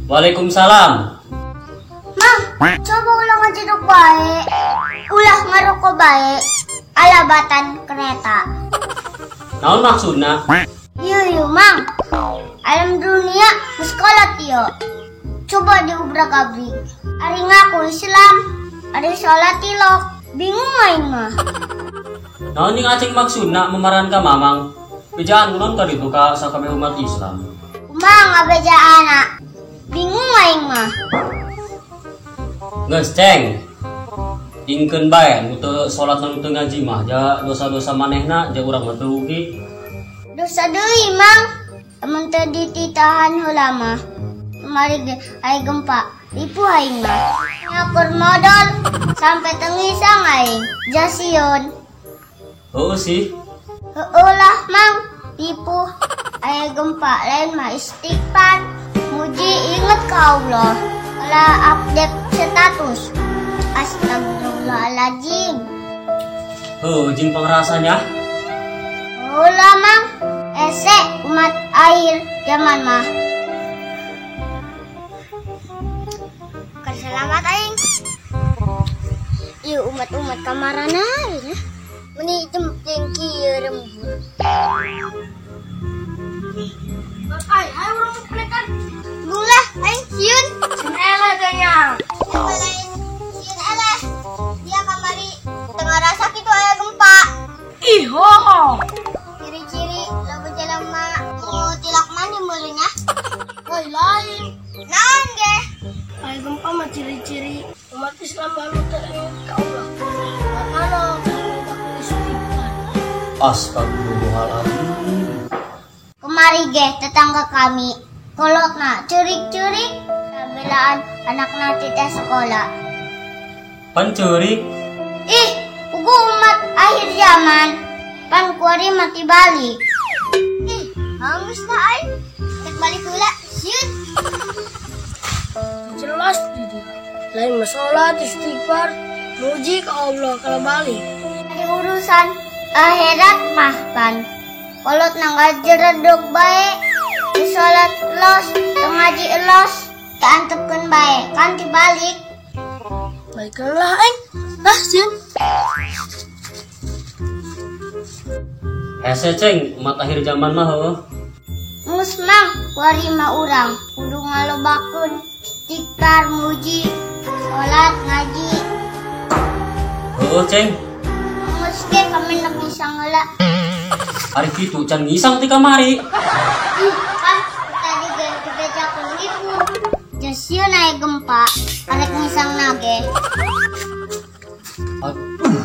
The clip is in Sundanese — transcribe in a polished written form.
Waalaikumsalam. Mang, coba ulah ngajedog bae. Ulah ngaroko bae. Alabatan kereta. Naon maksudna? Yuk, yuk, Mang. Alam dunia geus kolot ieu. Coba diubrak-abrik. Ari ngaku Islam, ari salat tilok. Bingung aing mah. Naon jeung acing maksudna memarahan ka Mamang? Bejaan kunaon ka ditu ka sakabeh umat Islam? Kumaha ngabejaana? Bingung aing mah. Geus, Ceng. Ingkeun bae nu teu salat nu teu ngaji mah ja dosa-dosa manehna ja urang mah teu rugi. Dosa deui, Mang. Amun teu dititahan heula mah. Kamari ge aya gempa, ripuh aing mah. Nyakur modal sampai teu ngisang aing. Ja sieun. Heueuh sih. Heueuh lah, Mang. Ripuh aya gempa lain mah istighfar. Muji inget ka Allah. Ulah update status. Astagfirullahaladzim. Heuh, jeung pangrasanya. Ulah, Mang. Ese umat akhir zaman mah. Selamat aing. Ieu umat-umat kamarana ya. Meni cempling kieu rembut. Ay, ayo urang pelekan. Ulah aing sieun. Sieun eleh teh nya. Lain sieun eleh. Dia kamari teu ngarasa kitu aya gempa. Ih, ho. Ciri-ciri loba jelema nu tilak mandi meureun nya. Woi, lain. Naon ge? Aya gempa mah ciri-ciri umat Islam anu teu inget ka Allah. Makana istighfar. Astagfirullahaladzim. Kemari ge tetangga kami kolotna ceurik-ceurik belaan anakna teh sekolah. Pan ceurik. Ih, ugu umat akhir zaman. Pan kuari mati balik. Ih, hangus lah aing. Tek balik heula, sieun. Jelas di dia. Lain mah salat, istighfar, muji ke Allah kalau balik. Ada urusan akhirat mah pan. Kolot nang ngajeredog bae, teu salat los, teu ngaji los, teu antepkeun bae, kan dibalik. Baiklah aing. Lah sieun. Hese Ceng, umat akhir zaman mah heueuh. Geus Mang, kuari mah urang kudu ngalobakeun istighfar, muji, salat, ngaji. Heueuh Ceng. Geus ge kami nek ngisang heula. Ari kitu can ngisang ti kamari. Ih, kan tadi ge dibejakeun ripuh. Ja sieun aya gempa, arek ngisang na ge. Aduh.